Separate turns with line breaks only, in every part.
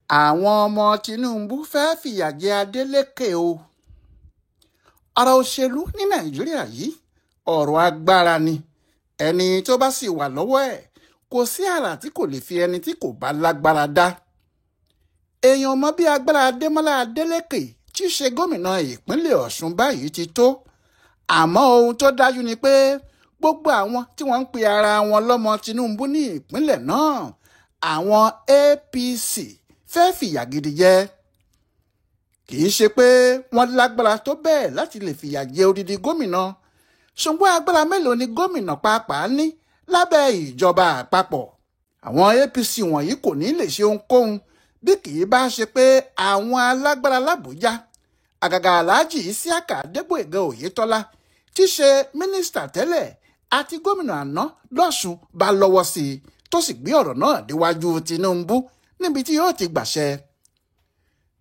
Àwọn ọmọ Tinubu fẹ́ẹ́ fìyà jẹ Adeleke o. Ọ̀rọ̀ òṣèlú ní Nàìjíríà yìí, ọ̀rọ̀ agbára ni. Ẹni tó bá sì wà lọ́wọ́ ẹ̀, kò sí àrà tí kò lè fi ẹni tí kò bá lágbára dá. Èèyàn mọ bí agbára Adémọ́lá Adeleke tí í ṣe gómìnà ìpínlẹ̀ Ọ̀ṣun báyìí ti tó. Àmọ́ ohun tó dájú ni pé gbogbo àwọn tí wọ́n ń pe ara wọn lọ́mọ Tinubu ní ìpínlẹ̀ náà, àwọn APC fẹ́ fìyà gidi jẹ. Kì í ṣe pé wọ́n lágbára tó bẹ́ẹ̀ láti lè fìyà jẹ odidi gómìnà, ṣùgbọ́n agbára mélòó ni gómìnà pàápàá ní lábẹ́ ìjọba àpapọ̀? Àwọn APC wọ̀nyí kò ní lè ṣe ohunkóhun bí kì í bá ṣe pé àwọn alágbára l'Àbújá, àgàgà Alhaji Isiaka Adégbóyèga Oyètọ́lá tí ṣe mínísítà tẹ́lẹ̀ àti gómìnà àná lọ́sùn bá lọ́wọ́ sí i, tó sì gbé ọ̀rọ̀ náà déwájú Tinubu níbi tí yóò ti gbàṣẹ.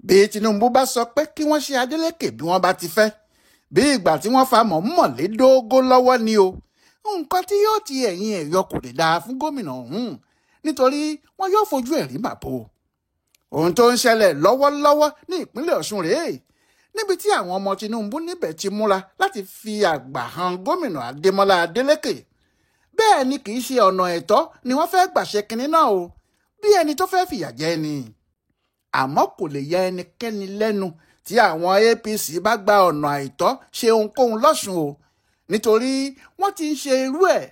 Bí Tinubu bá sọ pé kí wọ́n ṣe Adeleke bí wọ́n bá ti fẹ́, bí ìgbà tí wọ́n fa mọ̀ọ́mọ̀lé dógó lọ́wọ́ ni o. Nǹkan tí yóò ti ẹ̀yìn ẹ̀ yọ kò lè dáa fún gómìnà ọ̀hún, nítorí wọ́n yóò fojú ẹ̀ rí màbo. Ohun tó ń ṣẹlẹ̀ lọ́wọ́lọ́wọ́ ní ìpínlẹ̀ Ọ̀ṣun rèé, níbi tí àwọn ọmọ Tinubu níbẹ̀ ti múra láti fi àgbà han gómìnà Adémọ́lá Adeleke. Bẹ́ẹ̀ ni kì í ṣe ọ̀nà ẹ̀tọ́ ni wọ́n fẹ́ gbàṣẹ kinní náà o, bí ẹni tó fẹ́ fìyà jẹ ni. Àmọ́ kò lè ya ẹnikẹ́ni lẹ́nu tí àwọn APC bá gba ọ̀nà àìtọ́ ṣe ohunkóhun lọ́sùn o, nítorí wọ́n ti ń ṣe irú ẹ̀,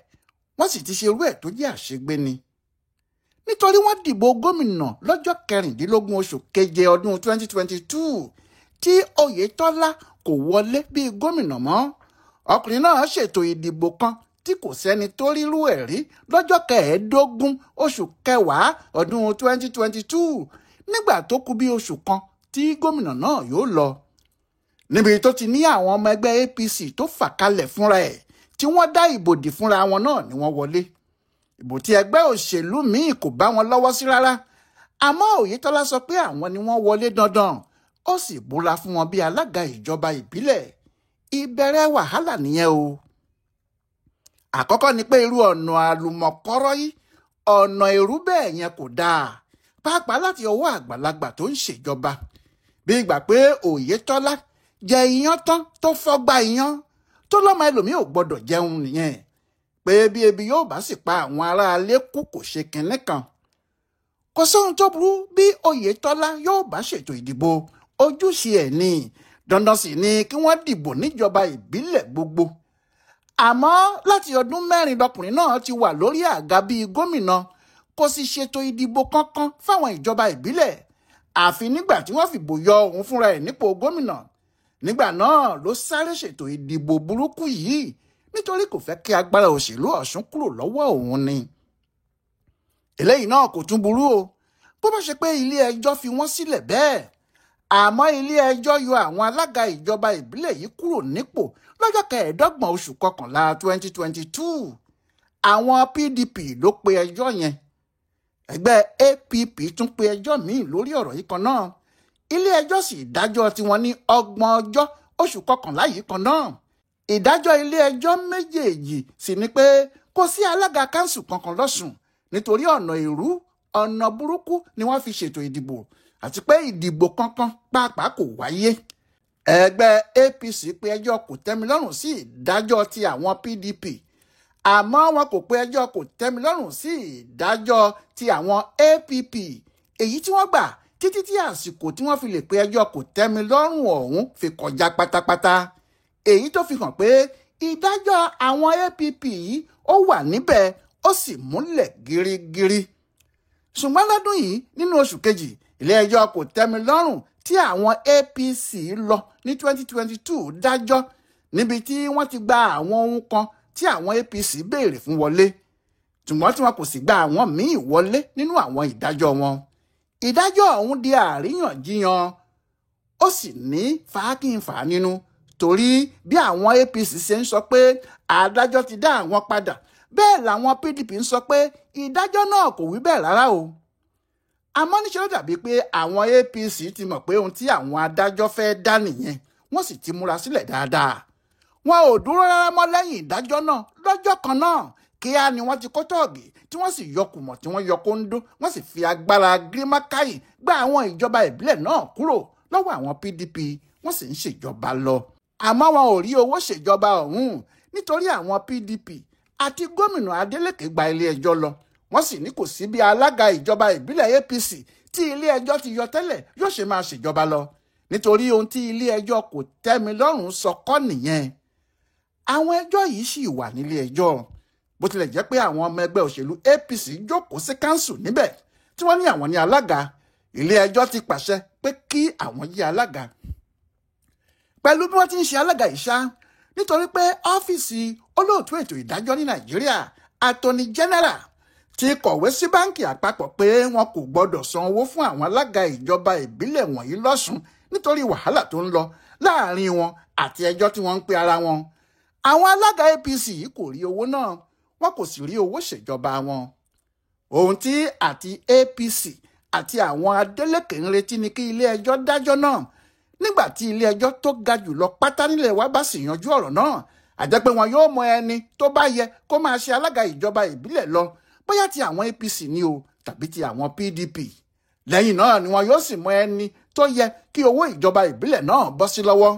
wọ́n sì ti ṣe irú ẹ̀ tó jẹ́ àṣegbé ni. Nítorí wọ́n dìbò gómìnà lọ́jọ́ 16 oṣù keje ọdún 2022 tí Oyètọ́lá kò wọlé bíi gómìnà mọ́. Ọkùnrin náà ṣètò ìdìbò kan tí kò sẹ́ni tó rírú ẹ̀ rí lọ́jọ́ 15 oṣù kẹwàá ọdún 2022, nígbà tó kù bí oṣù kan tí gómìnà náà yóò lọ. Níbi tó ti ní àwọn ọmọ ẹgbẹ́ APC tó fà kalẹ̀ fúnra ẹ̀ tí wọ́n dá ìbò dì fúnra wọn náà ni wọ́n wọlé. Ìbò tí ẹgbẹ́ òṣèlú míì kò bá wọn lọ́wọ́ sí rárá. Àmọ́ Oyètọ́lá sọ pé àwọn ni wọ́n wọlé dandan, ó sì búra fún wọn bí alága ìjọba ìbílẹ̀. Ìbẹ̀rẹ̀ wàhálà nìyẹn o. Àkọ́kọ́ ni pé irú ọ̀nà àlùmọ̀kọ́rọ́ yìí, ọ̀nà èrú bẹ́ẹ̀ yẹn kò dáa, pàápàá láti ọwọ́ àgbàlagbà tó ń ṣèjọba. Bí ìgbà pé Oyètọ́lá jẹ iyán tán tó fọ́gbá iyán tó lọ́mọ ẹlòmíì ò gbọ́dọ̀ jẹun nìyẹn, pé bí ebi yóò bá sì pa àwọn aráalé kú kò ṣe kinní kan. Kò sóhun tó burú bí Oyètọ́lá yóò bá ṣètò ìdìbò, ojúṣe ẹ̀ ni, dandan sì ni kí wọ́n dìbò níjọba ìbílẹ̀ gbogbo. Àmọ́ láti ọdún 4 lọkùnrin náà ti wà lórí àga bíi gómìnà, kò sì ṣètò ìdìbò kankan fáwọn ìjọba ìbílẹ̀, àfi nígbà tí wọ́n fìbò yọ òun fúnra ẹ̀ nípò gómìnà. Nígbà náà ló sáré ṣètò ìdìbò burúkú yìí, nítorí kò fẹ́ kí agbára òṣèlú Ọ̀ṣun kúrò lọ́wọ́ òun ni. Eléyìí náà kò tún burú o, bó bá ṣe pé ilé ẹjọ́ fi wọ́n sílẹ̀ bẹ́ẹ̀. Àmọ́ ilé ẹjọ́ yọ àwọn alága ìjọba ìbílẹ̀ yìí kúrò nípò lọ́jọ́ 25 oṣù kọkànlá 2022. Àwọn PDP ló pe ẹjọ́ yẹn. Ẹgbẹ́ APP tún pe ẹjọ́ míì lórí ọ̀rọ̀ yìí kan náà. Ilé ẹjọ́ sì dájọ́ tiwọn ní 30 ọjọ́ oṣù kọkànlá yìí kan náà. Ìdájọ́ ilé ẹjọ́ méjèèjì sì ni pé kò sí alága káńsù kankan lọ́sùn, nítorí ọ̀nà èrú, ọ̀nà burúkú ni wọ́n fi ṣètò ìdìbò, àti pé ìdìbò kankan pàápàá kò wáyé. Ẹgbẹ́ APC pe ẹjọ́ kò tẹ́milọ́rùn sí ìdájọ́ ti àwọn PDP, àmọ́ wọn kò pe ẹjọ́ kò tẹ́milọ́rùn sí ìdájọ́ ti àwọn APP, èyí tí wọ́n gbà títí tí àsìkò tí wọ́n fi lè pe ẹjọ́ kò tẹ́milọ́rùn ọ̀hún fi kọjá pátápátá. Èyí tó fi hàn pé ìdájọ́ àwọn APP yìí ó wà níbẹ̀, ó sì múlẹ̀ gírígírí. Ṣùgbọ́n lọ́dún yìí nínú oṣù kejì, ilé ẹjọ́ kò tẹ́milọ́rùn tí àwọn APC lọ ní 2022 dájọ́, níbi tí wọ́n ti gba àwọn ohun kan tí àwọn APC béèrè fún wọlé, ṣùgbọ́n tí wọn kò sì gba àwọn míì wọlé nínú àwọn ìdájọ́ wọn. Ìdájọ́ ọ̀hún di àríyànjiyàn, ó sì ní fàákìfà nínú, torí bí àwọn APC ṣe ń sọ pé adájọ́ ti dá àwọn padà, bẹ́ẹ̀ làwọn PDP ń sọ pé ìdájọ́ náà kò wí bẹ́ẹ̀ rárá o. Àmọ́ níṣẹ́ ló dàbí pé àwọn APC ti mọ̀ pé ohun tí àwọn adájọ́ fẹ́ dá nìyẹn, wọ́n sì ti múra sílẹ̀ dáadáa. Wọn ò dúró rárá mọ́ lẹ́yìn ìdájọ́ náà lọ́jọ́ kan náà Kíá ni wọ́n ti kó tọ́ọ̀gì tí wọ́n sì yọ kùmọ̀ tí wọ́n yọ kóńdó, wọ́n sì fi agbára gírímákàyè gba àwọn ìjọba ìbílẹ̀ náà kúrò lọ́wọ́ àwọn PDP, wọ́n sì ń ṣèjọba lọ. Àmọ́ wọn ò rí owó ṣèjọba ọ̀hún nítorí àwọn PDP àti gómìnà Adeleke gba ilé ẹjọ́ lọ. Wọ́n sì ní kò sí bí alága ìjọba ìbílẹ̀ APC tí ilé ẹjọ́ ti yọ tẹ́lẹ̀ yóò ṣe máa ṣèjọba lọ, nítorí ohun tí ilé ẹjọ́ kò tẹ́mi lọ́rùn sọ kọ́ nìyẹn. Àwọn ẹjọ́ yìí sì wà nílé ẹjọ́, bó tilẹ̀ jẹ́ pé àwọn ọmọ ẹgbẹ́ òṣèlú APC jókòó sí káńsù níbẹ̀ tí wọ́n ní àwọn ní alága. Ilé ẹjọ́ ti pàṣẹ pé kí àwọn yí alága. Pẹ̀lú bí wọ́n ti ń ṣe alága ìṣá, nítorí pé ọ́fíìsì olóòtú ètò ìdájọ́ ní Nàìjíríà, Attorney General, ti kọ̀wé sí báńkì àpapọ̀ pé wọn kò gbọ́dọ̀ san owó fún àwọn alága ìjọba ìbílẹ̀ wọ̀nyí lọ́sùn nítorí wàhálà tó ń lọ láàrin wọn àti ẹjọ́ tí wọ́n ń pe ara wọn. Àwọn alága APC yìí kò rí owó náà, wọn kò sì rí owó ṣèjọba wọn. Ohun tí àti APC àti àwọn Adeleke ń retí ni kí ilé ẹjọ́ dájọ́ náà. Nígbà tí ilé ẹjọ́ tó ga jùlọ pátá nílẹ̀ wa bá sì yanjú ọ̀rọ̀ náà, àjẹ́ pé wọn yóò mọ ẹni tó bá yẹ kó máa ṣe alága ìjọba ìbílẹ̀ lọ, bóyá ti àwọn APC ni o tàbí ti àwọn PDP. Lẹ́yìn náà ni wọn yóò sì mọ ẹni tó yẹ kí owó ìjọba ìbílẹ̀ náà bọ́ sí lọ́wọ́.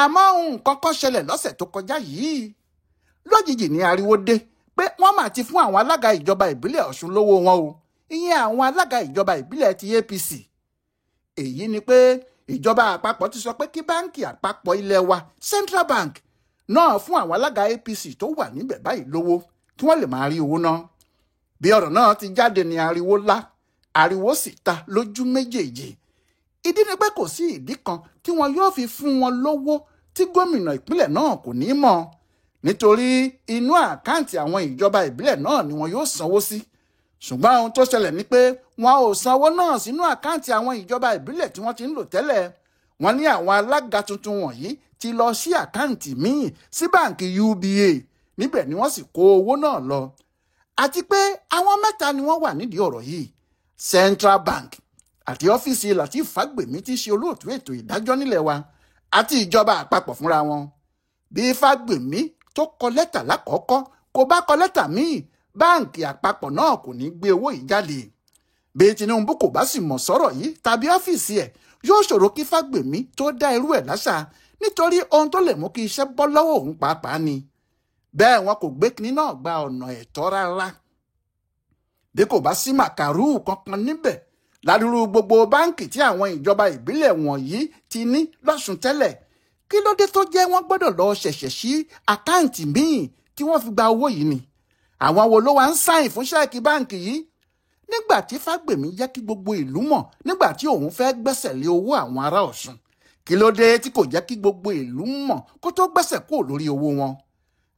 Àmọ́ nǹkan kan ṣẹlẹ̀ lọ́sẹ̀ tó kọjá yìí. Lójijì ní ariwo dé pé wọ́n máa ti fún àwọn alága ìjọba ìbílẹ̀ Ọ̀ṣun lówó wọn o, ìyẹn àwọn alága ìjọba ìbílẹ̀ ti APC. Èyí ni pé ìjọba àpapọ̀ ti sọ pé kí báńkì àpapọ̀ ilẹ̀ wa, Central Bank, náà fún àwọn alága APC tó wà níbẹ̀ báyìí lówó kí wọ́n lè máa rí owó náà. Bí ọ̀rọ̀ náà ti jáde ní ariwo ńlá, ariwo sì ta lójú méjèèjì. Ìdí ni pé kò sí ìdí kan tí wọn yóò fi fún wọn lówó tí gómìnà ìpínlẹ̀ náà kò ní mọ̀, nítorí inú àkáǹtì àwọn ìjọba ìbílẹ̀ náà ni wọn yóò sanwó sí. Ṣùgbọ́n ohun tó ṣẹlẹ̀ ni pé wọn ò sanwó náà sínú àkáǹtì àwọn ìjọba ìbílẹ̀ tí wọ́n ti ń lò tẹ́lẹ̀. Wọ́n ní àwọn alága tuntun wọ̀nyí ti lọ sí àkáǹtì míì sí báǹkì UBA, níbẹ̀ ni wọ́n sì kó owó náà lọ. Àti pé àwọn mẹ́ta ni wọ́n wà nídìí ọ̀rọ̀ yìí: Central Bank àti ọ́fíìsì Lateef Fagbemi tí ṣe olóòtú ètò ìdájọ́ nílẹ̀ wa àti ìjọba àpapọ̀ fúnra wọn. Bí Fagbemi tó kọ lẹ́tà lákọ̀ọ́kọ́ kò bá kọ lẹ́tà míì, báǹkì àpapọ̀ náà kò ní gbé owó yìí jáde. Bí Tinubu kò bá sì mọ̀ sọ́rọ̀ yìí tàbí ọ́fíìsì ẹ̀, yóò ṣòro kí Fagbemi tó dá irú ẹ̀ láṣà, nítorí ohun tó lè mú kí iṣẹ́ bọ́ lọ́wọ́ òun pàápàá ni. Bẹ́ẹ̀ wọn kò gbé kinní náà gba ọ̀nà ẹ̀tọ́ rárá. Bí kò bá sí màkàrú kankan níbẹ̀, ládùúrú gbogbo báǹkì tí àwọn ìjọba ìbílẹ̀ wọ̀nyí ti ní lọ́sùn tẹ́lẹ̀, kí ló dé tó jẹ́ wọ́n gbọ́dọ̀ lọ ṣẹ̀ṣẹ̀ sí àkáǹtì míì tí wọ́n fi gba owó yìí ni? Àwọn wo ló wá ń sáìn fún ṣẹ́ẹ̀kì báǹkì yìí? Nígbà tí Fagbemi jẹ́ kí gbogbo ìlú mọ̀ nígbà tí òun fẹ́ gbẹ́sẹ̀ lé owó àwọn ará Ọ̀ṣun, kí ló dé tí kò jẹ́ kí gbogbo ìlú mọ̀ kó tó gbẹ́sẹ̀ kúrò lórí owó wọn?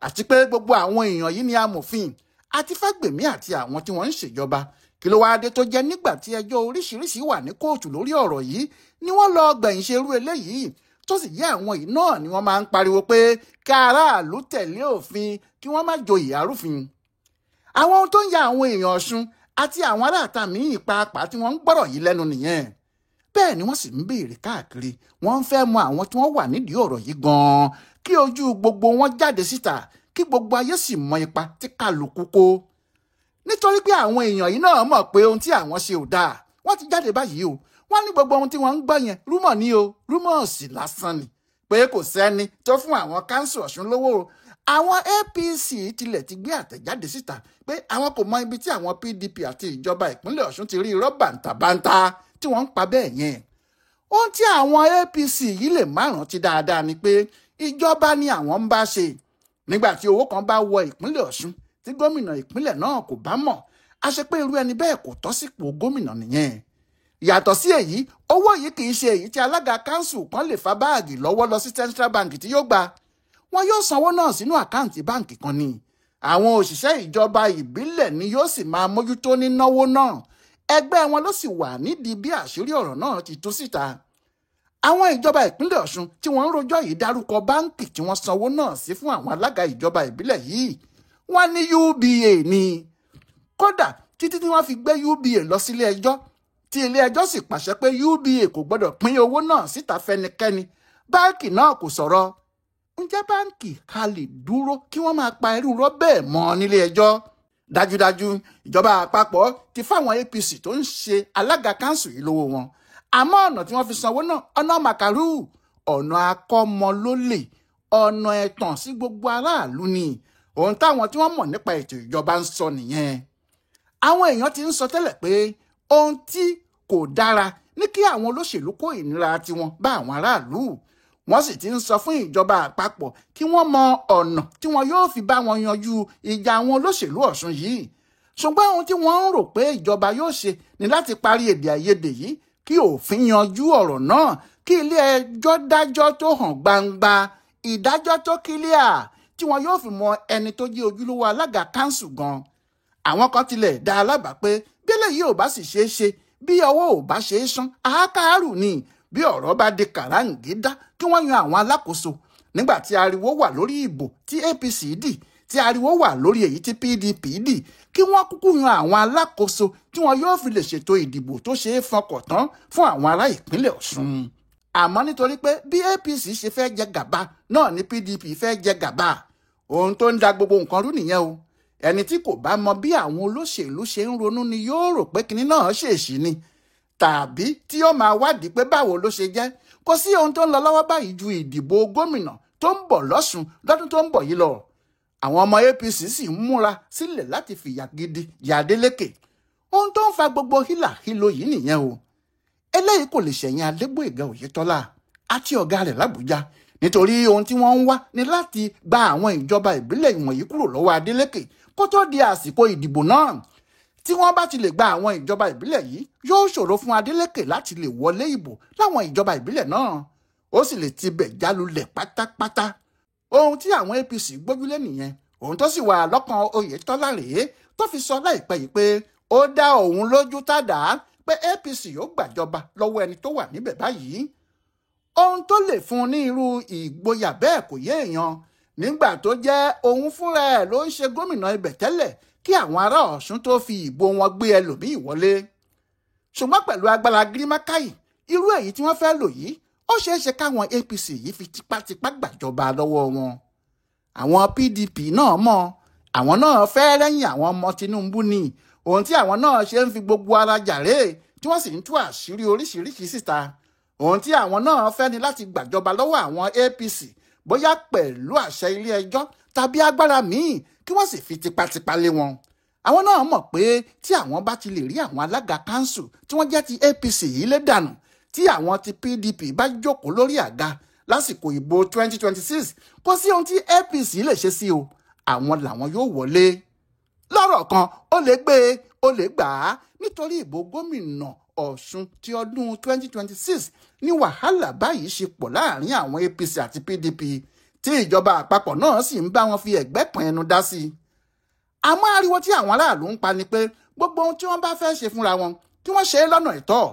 Àti pé gbogbo àwọn èèyàn yìí ni amòfin àti Fagbemi àti àwọn tí wọ́n ń ṣèjọba. Kí ló wáá dé tó jẹ́ nígbà tí ẹjọ́ oríṣiríṣi wà ní kóòtù lórí ọ̀rọ̀ yìí ni wọ́n lọ gbẹ̀yìn ṣerú eléyìí, tó sì jẹ́ àwọn yìí náà ni wọ́n máa ń pariwo pé kí aráàlú tẹ̀lé òfin kí wọ́n má joyè arúfin. Àwọn ohun tó ń ya àwọn èèyàn Ọ̀ṣun àti àwọn aráàta míì pàápàá tí wọ́n ń gbọ́rọ̀ yìí lẹ́nu nìyẹn. Bẹ́ẹ̀ ni wọ́n sì ń béèrè káàkiri, wọ́n ń fẹ́ mọ àwọn tí wọ́n wà nídìí ọ̀rọ̀ yìí gan-an, kí ojú gbogbo wọn jáde síta, kí gbogbo ayé sì mọ ipa tí kálukú kó. Nítorí pé àwọn èèyàn yìí náà mọ̀ pé ohun tí àwọn ṣe ò dáa, wọ́n ti jáde báyìí o. Wọ́n ní gbogbo ohun tí wọ́n ń gbọ́ yẹn rúmọ̀ ni o, rúmọ̀ sì lásán ni, pé kò sẹ́ni tó fún àwọn káńsù Ọ̀ṣun lówó o. Àwọn APC tilẹ̀ ti gbé àtẹ̀jáde síta pé àwọn kò mọ ibi tí àwọn PDP àti ìjọba ìpínlẹ̀ Ọ̀ṣun ti rí irọ́ bàǹtàbàǹtà tí wọ́n ń pa bẹ́ẹ̀ yẹn. Ohun tí àwọn APC yìí lè má rántí dáadáa ni pé ìjọba ni àwọn ń bá ṣe. Nígbà tí owó kan bá wọ ìpínlẹ̀ Ọ̀ṣun tí gómìnà ìpínlẹ̀ náà kò bá mọ̀, a ṣe pé irú ẹni bẹ́ẹ̀ kò tọ́ sípò gómìnà nìyẹn. Yàtọ̀ sí èyí, owó yìí kì í ṣe èyí tí alága káńsù kan lè fa báàgì lọ́wọ́ lọ sí Central Bank tí yóò gbà. Wọn yóò sanwó náà sínú àkáǹtì báǹkì kan ni. Àwọn òṣìṣẹ́ ìjọba ìbílẹ̀ ni yóò sì máa mójútó nínáwó náà. Ẹgbẹ́ wọn ló sì wà nídìí bí àṣírí ọ̀rọ̀ náà ti tú síta. Àwọn ìjọba ìpínlẹ̀ Ọ̀ṣun tí wọ́n ń rojọ́ yìí dárúkọ báǹkì tí wọ́n sanwó náà sí fún àwọn alága ìjọba ìbílẹ̀ yìí. Wọ́n ní UBA ni. Kódà títí tí wọ́n fi gbé UBA lọ sílé ẹjọ́, tí ilé ẹjọ́ sì pàṣẹ pé UBA kò gbọ́dọ̀ pín owó náà síta fẹ́nikẹ́ni, báǹkì náà kò sọ̀rọ̀. Ǹjẹ́ báǹkì ká lè dúró kí wọ́n máa pa irú irọ́ bẹ́ẹ̀ mọ́ nílé ẹjọ́? Dájúdájú, ìjọba àpapọ̀ ti fáwọn APC tó ń ṣe alága káńsù yìí lówó wọn. Àmọ́ ọ̀nà tí wọ́n fi sanwó náà, ọ̀nà màkàrú, ọ̀nà akọ́mọlólè, ọ̀nà ẹ̀tàn sí gbogbo aráàlú ni. Ohun táwọn tí wọ́n mọ̀ nípa ètò ìjọba ń sọ nìyẹn. Àwọn èèyàn ti ń sọ tẹ́lẹ̀ pé ohun tí kò dára ní kí àwọn olóṣèlú kó ìnira tiwọn bá àwọn aráàlú. Wọ́n sì ti ń sọ fún ìjọba àpapọ̀ kí wọ́n mọ ọ̀nà tí wọn yóò fi bá wọn yanjú ìjà àwọn olóṣèlú Ọ̀ṣun yìí. Ṣùgbọ́n ohun tí wọ́n ń rò pé ìjọba yóò ṣe ni láti parí èdè àìyedè yìí, kí òfin yanjú ọ̀rọ̀ náà, kí ilé ẹjọ́ dájọ́ tó hàn gbangba, ìdájọ́ tó kílíà tí wọn yóò fi mọ ẹni tó jẹ́ ojúlówó alága káńsù gan. Àwọn kan tilẹ̀ dá a lábàá pé bí eléyìí ò bá sì ṣeé ṣe, bí ọwọ́ ò bá ṣeé sán, àákàárù ni. Bí ọ̀rọ̀ bá di kàráǹgídá, kí wọ́n yan àwọn alákòóso. Nígbà tí ariwo wà lórí ìbò tí APC dì, tí ariwo wà lórí èyí tí PDP dì, kí wọ́n kúkú yan àwọn alákòóso tí wọn yóò fi lè ṣètò ìdìbò tó ṣeé fọkàn tán fún àwọn ará ìpínlẹ̀ Ọ̀ṣun. Àmọ́ nítorí pé bí APC ṣe fẹ́ jẹ gàba náà ni PDP fẹ́ jẹ gàba, ohun tó ń da gbogbo nǹkan rú nìyẹn o. Ẹni tí kò bá mọ bí àwọn olóṣèlú ṣe ń ronú ni yóò rò pé kinní náà ṣèṣì ni, tàbí tí yóò máa wádìí pé báwo ló ṣe jẹ́. Kò sí ohun tó ń lọ lọ́wọ́ báyìí ju ìdìbò gómìnà tó ń bọ̀ lọ́sùn lọ́dún tó ń bọ̀ yìí lọ. Àwọn ọmọ APC sì ń múra sílẹ̀ láti fìyà gidi jẹ Adeleke. Ohun tó ń fa gbogbo hílàhílo yìí nìyẹn o. Eléyìí kò lè ṣẹ̀yìn Adégbóyèga Oyètọ́lá àti ọ̀gá rẹ̀ l'Àbújá, nítorí ohun tí wọ́n ń wá ni láti gba àwọn ìjọba ìbílẹ̀ wọ̀nyí kúrò lọ́wọ́ Adeleke kó tó di àsìkò ìdìbò náà. Tí wọ́n bá ti lè gba àwọn ìjọba ìbílẹ̀ yìí, yóò ṣòro fún Adeleke láti lè wọlé ìbò láwọn ìjọba ìbílẹ̀ náà, ó sì lè tibẹ̀ jálulẹ̀ pátápátá. Ohun tí àwọn APC gbójúlé nìyẹn. Ohun tó sì wà lọ́kàn Oyètọ́lá rèé tó fi sọ láìpẹ́ yìí pé ó dá òun lójú tàdá pé APC yóò gbàjọba lọ́wọ́ ẹni tó wà níbẹ̀ báyìí. Ohun tó lè fún un ní irú ìgboyà bẹ́ẹ̀ kò yé èèyàn, nígbà tó jẹ́ òun fúnra ẹ̀ ló ń ṣe gómìnà ibẹ̀ tẹ́lẹ̀ kí àwọn ará Ọ̀ṣun tó fi ìbò wọn gbé ẹlòmíì wọlé. Ṣùgbọ́n pẹ̀lú agbára gírímákàyì irú èyí tí wọ́n fẹ́ lò yìí, ó ṣeé ṣe káwọn APC yìí fi tipátipá gbàjọba lọ́wọ́ wọn. Àwọn PDP náà mọ̀, àwọn náà fẹ́ rẹ́yìn àwọn ọmọ Tinubu ni. Ohun tí àwọn náà ṣe ń fi gbogbo ara jàre tí wọ́n sì ń tú àṣírí oríṣiríṣi síta. Ohun tí àwọn náà fẹ́ ni láti gbàjọba lọ́wọ́ àwọn APC, bóyá pẹ̀lú àṣẹ ilé ẹjọ́ tàbí agbára míì, kí wọ́n sì fi tipátipá lé wọn. Àwọn náà mọ̀ pé tí àwọn bá ti lè rí àwọn alága káńsù tí wọ́n jẹ́ ti APC yìí lé dànù, tí àwọn ti PDP bá jókòó lórí àga lásìkò ìbò 2026, kò sí ohun tí APC lè ṣe sí o, àwọn làwọn yóò wọlé. Lọ́rọ̀ kan, ó lè gbé e, ó lè gbà á, nítorí ìbò gómìnà Ọ̀ṣun ti ọdún 2026 ní wàhálà báyìí ṣe pọ̀ láàrin àwọn APC àti PDP, tí ìjọba àpapọ̀ náà sì ń bá wọn fi ẹ̀gbẹ́ kan ẹnu dá sí i. Àmọ́ ariwo tí àwọn aráàlú ń pa ni pé gbogbo ohun tí wọ́n bá fẹ́ ṣe fúnra wọn, kí wọ́n ṣe é lọ́nà ẹ̀tọ́,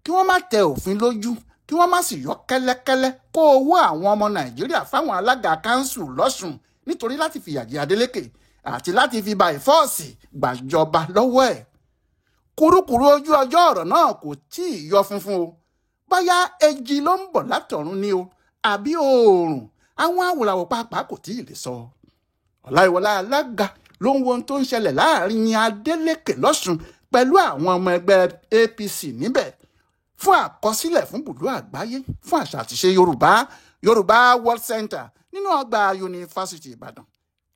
kí wọ́n má tẹ òfin lójú, kí wọ́n má sì yọ kẹ́lẹ́kẹ́lẹ́ kó owó àwọn ọmọ Nàìjíríà fáwọn alága káńsù lọ́sùn nítorí láti fìyà jẹ Adeleke àti láti fi by force gbàjọba lọ́wọ́ ẹ̀. Kùrukùru ojú ọjọ́ ọ̀rọ̀ náà kò tí ì yọ funfun o. Bóyá èjì ló ń bọ̀ látọ̀run ni o, àbí oòrùn, àwọn awòràwọ̀ pàápàá kò tí ì lè sọ. Ọláìwọlá alága ló ń wo ohun tó ń ṣẹlẹ̀ láàrin Adeleke lọ́sùn pẹ̀lú àwọn ọmọ ẹgbẹ́ APC níbẹ̀. Fún àkọsílẹ̀ fún bùdó àgbáyé fún àṣà àtiṣe Yorùbá, Yorùbá World Center nínú ọgbà Yunifásítì Ìbàdàn.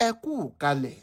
Ẹ kú kalẹ̀.